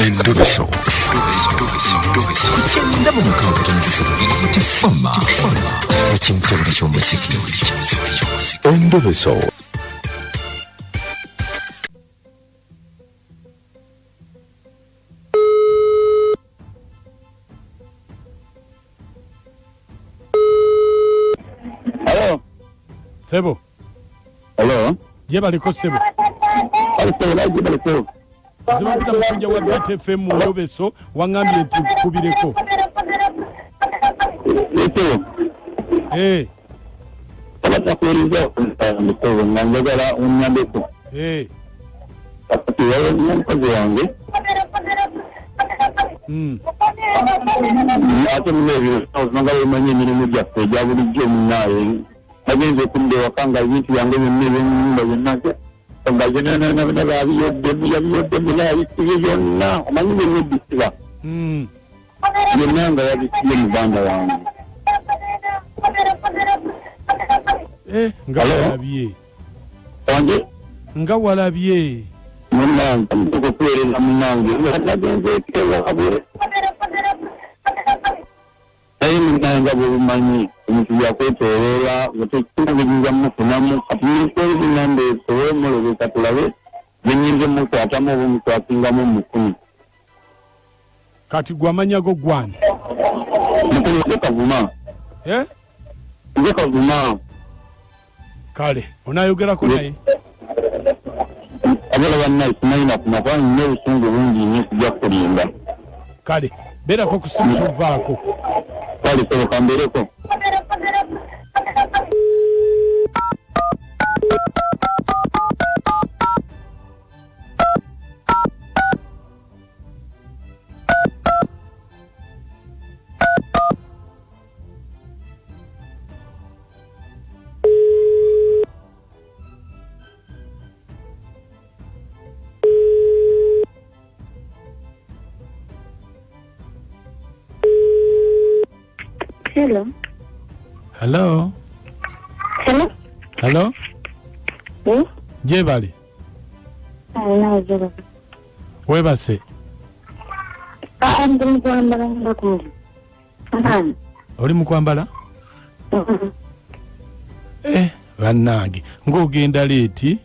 Endobeso. Ku 96.3 Tifama ekintobole ky'omuziki. Endobeso. Hello. Sebo. Hello. Jebaliko sebo. Baliko. Zibampita mukunja wa BTFM mu Ndobeso wangambye nti nkukubireko. Eto. Eh. Abatakuwuliriza mutobo nga njagala onnyambeko. Eh. Kati waliwo omukozi wange. Ate muno ebyo nga bwemanyi emirimu gyaffe egya bulijjo munnaaye nagenza okudda ewaka nga ebintu byange byonna ebyomunyumba byonna nga byonna babiyoddemu yabiyoddemu nabisibye byonna omanyi byonna ebisiba byonna nga yabisibye muganda wange. Nga walabye. Wange? Nga walabye. Munnange okuweereza munnange nagenzeeko ewaabwe naye munnange bwebumanyi omuntu byakwetooloola nga tekina byenyinza mumufunamu kati namba esobole mulobeka tulabe byenyinza omukwatamu oba omukwatingamu omufuni. Kati gwe amanya go gwani? Mukulu nze Kavuma. Eh? Nze Kavuma. Kale onayogerako naye? Abala bannaye simanyi nakuma kuba nina obusungu bungi nnyo sijja kukulimba. Kale beerako ku ssimu tovaako. Kale sebo kambeereko. Hello. Hello. Hello. Hello. Eh? Jebale. Alina jebale. Webase. Ah, ndi mukwambala ndakumuli. Oli mukwambala? Eh, bannange, ng'ogenda leeti?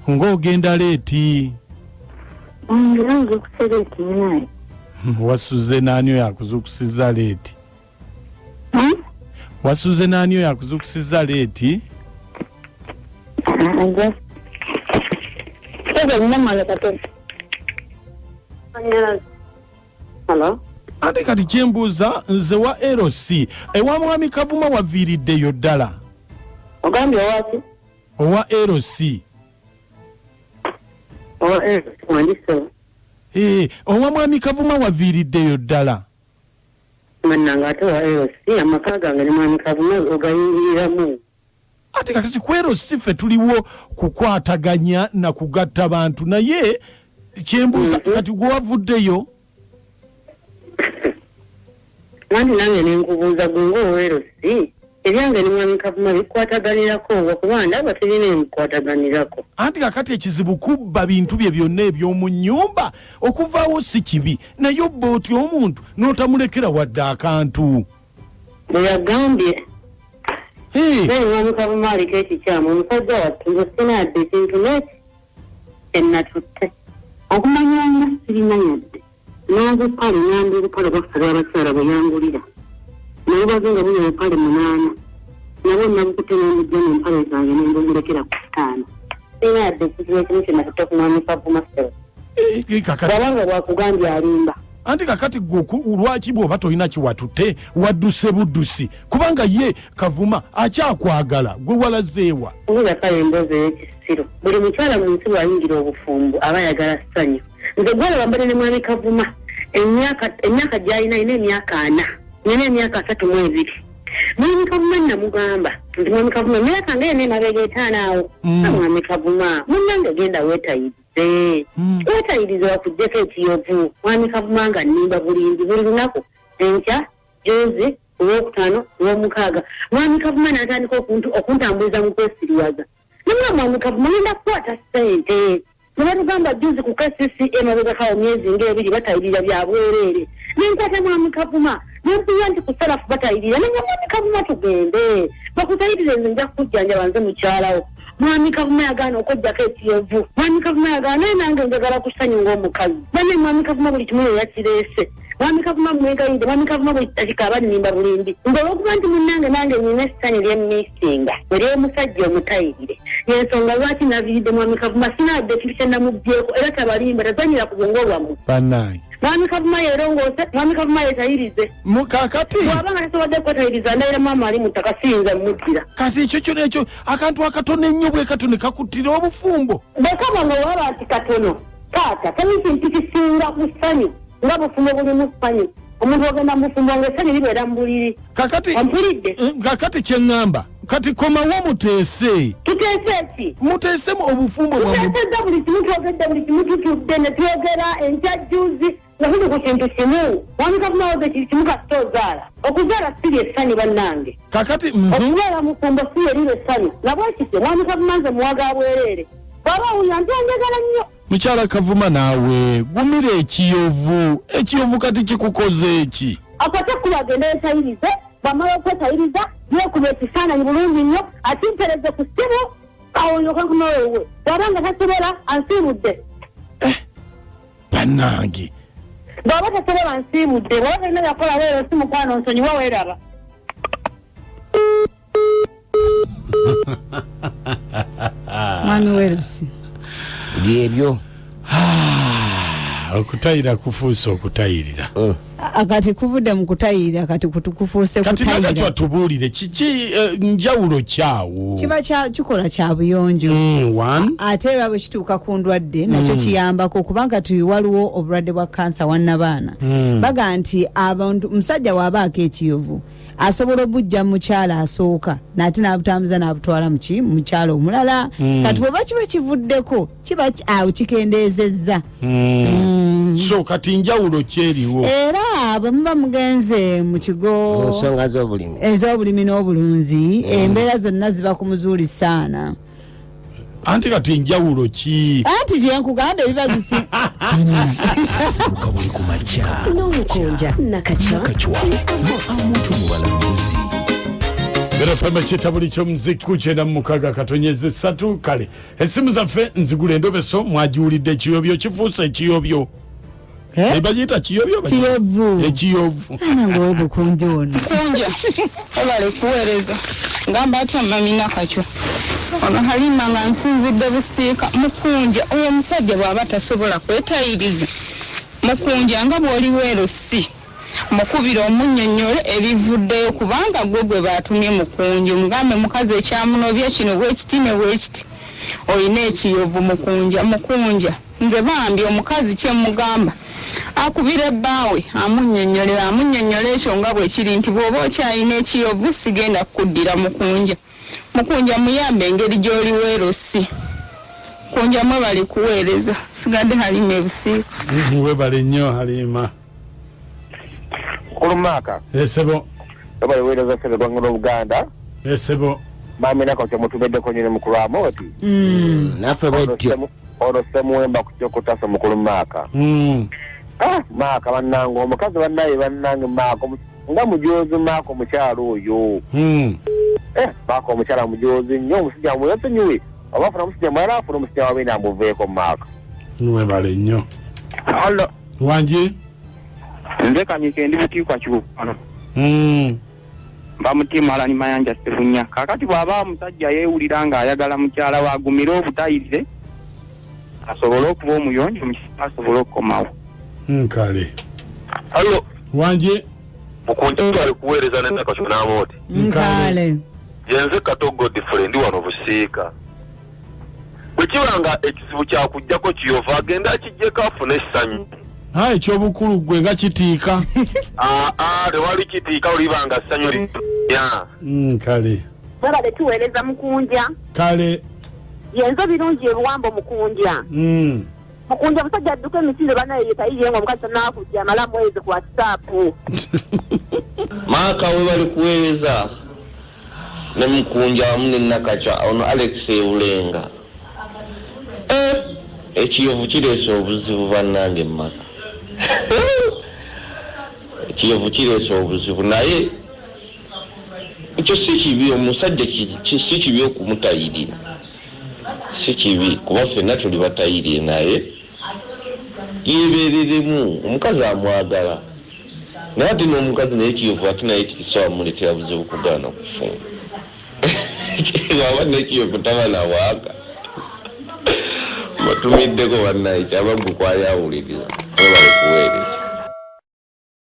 Ng'ogenda leeti? Ngira kusereeti naye. Wasuze n'ani oyo akuzuukusizza leeti? Wasuze n'ani oyo akuzuukusizza leeti? Ate kati kyembuuza nze wa LC ewa Mwami Kavuma waviiriddeyo ddala? Ogambye owaki? Owa LC. Owa LC wandisebo. Owa Mwami Kavuma waviiriddeyo ddala? Munnange ate owa LC amaka gange ne Mwami Kavuma ogayingiriramu. Ate kati ku LC ffe tuliwo kukwataganya na kugatta bantu naye kyembuuza kati gwe wavuddeyo? Nanti nange ne nkubuuza gwe ng'owa LC ebyange ne Mwami Kavuma bikwataganirako wa kuba ndaba terina ebikwataganirako. Anti kakati ekizibu kubba bintu bye byonna eby'omu nnyumba okuvaawo si kibi naye obba otya omuntu n'otamulekera wadde akantu. Bwe yagambye. Naye Mwami Kavuma aliko ekikyamu omusajja wattu nze sirina yadde ekintu n'eki kye natutte. Okumanya nga sirina yadde n'obupale ngamba obupale bwaffe bw'abakyala bwe yangulira nabubaze nga buli obupale 8 nabwo nabukutte n'omujja mu mpale zange ne mbumulekera ku 5. Sirina yadde ekintu n'ekimu kye natutte ku Mwami Kavuma ssebo. Kakati. Bw'abanga bw'akugambye alimba. Anti kakati gwe lwaki bw'oba tolina kiwatutte wadduse buddusi kubanga ye Kavuma akyakwagala gwe walazeewa. Wulira kale emboozi ey'ekisiru. Buli mukyala mu nsi bw'ayingira obufumbo aba ayagala ssanyu. Nze gw'olaba mbadde ne Mwami Kavuma emyaka gy'alina alina emyaka 4 nina emyaka 32. Mwami Kavuma namugamba nti Mwami Kavuma emyaka nga ena emabega 5 awo. Mwami Kavuma munnange genda weetayirize. Weetayirize bakuggyeko ekiyovu. Mwami Kavuma nga nnimba bulinzi buli lunaku enkya juzi olwokutaano olwomukaaga. Mwami Kavuma n'atandika okuntambuliza mu kwesiriwaza. Namugamba Mwami Kavuma ngenda kukwata ssente. Ne batugamba jjuuzi ku KCCA emabegako awo myezi ng'ebiri batayirira bya bwereere. Ne nkwata Mwami Kavuma ne mpulira nti ku Salafu batayirira. Ne ngamba Mwami Kavuma tugende bakutayirire nze nja kukujjanjaba nze mukyala wo. Mwami Kavuma yagaana okweggyako ekiyovu. Mwami Kavuma yagaana naye nange njagala ku ssanyu ng'omukazi. Banne Mwami Kavuma buli kimu ye yakireese. Mwami Kavuma mmwegayiride, Mwami Kavuma buli dakika aba annimba bulimbi. Mbu olw'okuba nti munnange nange nnina essanyu lye mmissinga ery'omusajja omutayirire, y'ensonga lwaki naviiridde Mwami Kavuma. Sirina wadde ekintu kye namuggyeeko era tabalimba, tazannyira ku bwongo bwammwe. Bannange. Mwami Kavuma yeerongoose, Mwami Kavuma yeetayirize. Mu kaakati. Bw'aba nga tasobodde kwetayiriza, ndayira maama ali mu ttaka siyinza mmuddira. Kati ekyo kyona ekyo akantu akatono ennyo bwe katyo ne kakuttira obufumbo. Bwe kaba nga waba nti katono, taata, teri kintu kisinga ku ssanyu nga bufumbo bulimu ssanyu. Omuntu ogenda mu bufumbo ng'essanyu libeera mu buliri. Kakati, Ompulidde? Kakati kye ŋŋamba, kati komawo muteese. Tuteese ki? Muteese mu obufumbo bwammwe. Tuteesezza buli kimu, twogedde buli kimu, tutudde ne twogera enkya jjuuzi nga tuli ku kintu kimu. Mwami Kavuma woza ekintu kimu kasita ozaala. Okuzaala si lye ssanyu bannange. Kakati, Okubeera mufumbo si lye liba essanyu. Na bwe kityo Mwami Kavuma nze muwa ga bwereere. Bw'aba awulira nti anjagala nnyo. Mukyala Kavuma naawe gumira ekiyovu. Ekiyovu kati kikukoze ki? Akwate ekkubo agende yeetayirize, bw'amala okwetayiriza yeekube ekifaananyi bulungi nnyo akimpeereze ku ssimu awo ndyoke nkomewo ewuwe. Bw'aba nga tasobola ansiibudde. Bannange. Bw'aba tasobola ansiibudde. Bw'aba talina byakukola weero si mukwano nsonyiwa weeraba. Mwami Werusi. Byebyo. Ah, okutayira kufuuse okutayirira. Kati kuvudde mu kutayirira kati kufuuse Kati kutayira. Nakacwa tubuulire kiki njawulo kyawo? Kiba kikola kya buyonjo. One. Ate era bwe kituuka ku ndwadde nakyo kiyambako kubanga waliwo obulwadde bwa kansa wannabaana. Baga nti abantu omusajja bw'abaako ekiyovu asobola obujja mukyala asooka nate n'abutambuza n'abutwala muki mukyala omulala. Kati bw'oba kiba kivuddeko kiba awo kikendeezezza. So kati njawulo kyeriwo. Era bwe muba mugenze mu kigo Mu nsonga z'obulimi. Ez'obulimi n'obulunzi, embeera zonna ziba ku muzuuli saana. Anti kati njawulo ki? Anti kye nkugamba ebiba zisi. Sibuka buli ku makya. N'omukunja Nakacwa. Nakacwa. Amuntu mu balambuzi. Beera FM ekitabuli ky'omuziki ku 96.3. Kale essimu zaffe nzigula endobeso mwagiwulidde ekiyobyo kifuuse ekiyobyo. Bagiyita kiyobyo? Kiyovu. Ekiyovu. Ana ng'owe bukunja ono. Kunja, webale kuweereza. Ngamba atya Mami Nakacwa. Ono Halima nga nsinzidde Busiika. Mukunja, oyo omusajja bw'aba tasobola kwetayiriza. Mukunja nga bw'oli weero si. Mukubire omunnyonnyole ebivuddeyo kubanga ggwe gwe baatumye Mukunja. Omugambe mukazi ekyamunobya kino bwekiti ne bwekiti. Olina ekiyovu Mukunja. Mukunja, nze bambi omukazi kye mmugamba. Akubire bbaawe amunnyonnyolere, amunnyonnyole ekyo nga bwe kiri nti bw'oba okyalina ekiyovu sigenda kukuddira Mukunja. Mukunja muyambe engeri gy'oli weero si. Mukunja mwebale kuweereza. Sigadde Halima e Busiika. Webale nnyo Halima. Mukulu Maaka. Esebo. Webale weereza ssebe gwanga l'Obuganda. Esebo. Maami Nakacwa mutubeddeko nnyo ne mukulu Amooti. Naffe bwetyo. Ono Ssemuwemba ku kyokutasa mukulu Maaka. Maaka bannange omukazi bannaye bannange Maaka nga mujoozi Maaka omukyala oyo. Maaka omukyala mujoozi nnyo omusajja amwesonyiwe. Oba afuna omusajja mulala afuna omusajja wabenda amuveeko Maaka. Webale nnyo. Hallo. Wangi? Nze Kanyike ndi Butiikwa Kiwukwano. Mba mutima Alani Mayanja Ssebunya. Kaakati bw'aba omusajja yeewulira ng'ayagala mukyala we agumire obutayirire asobole okuba omuyonjo omukyala asobole okukomawo. Nkale. Hallo. Wangi? Mukunja ali kuweereza ne Nakacwa n'Amooti. Nkale. Yenze Kato Godfrey ndi wano Busiika. Bwe kiba nga ekizibu kya kuggyako kiyovu agende akiggyeko afune essanyu. Ha, eky'obukulu ggwe nga kitiika. Aa, tewali kitiika oliba nga ssanyu linya. Kale. Mwebale tuweereza Mukunja. Kale. Yenzo birungi ebiwambo Mukunja. Mukunja musajja adduka emisinde banaye yetayirire nga omukazi tannakujja amala mwezi ku WhatsApp. Maaka webale kuweereza ne Mukunja wamu ne Nakacwa ono Alex Ebulenga. Ekiyovu kireese obuzibu bannange mu maka. Ekiyovu kireese obuzibu, naye ekyo si kibi. Omusajja si kibi okumutayirira, si kibi, kuba ffenna tuli batayirire, naye yebereremu. Omukazi amwagala, naye ate n'omukazi naye ekiyovu ate naye tekisobola muleetera buzibu kugaana kufumba. Aba nekiyovu taba nawaaka. Batumiddeko bannaye, kyabaggu kwali awuliriza. Webale kuweereza.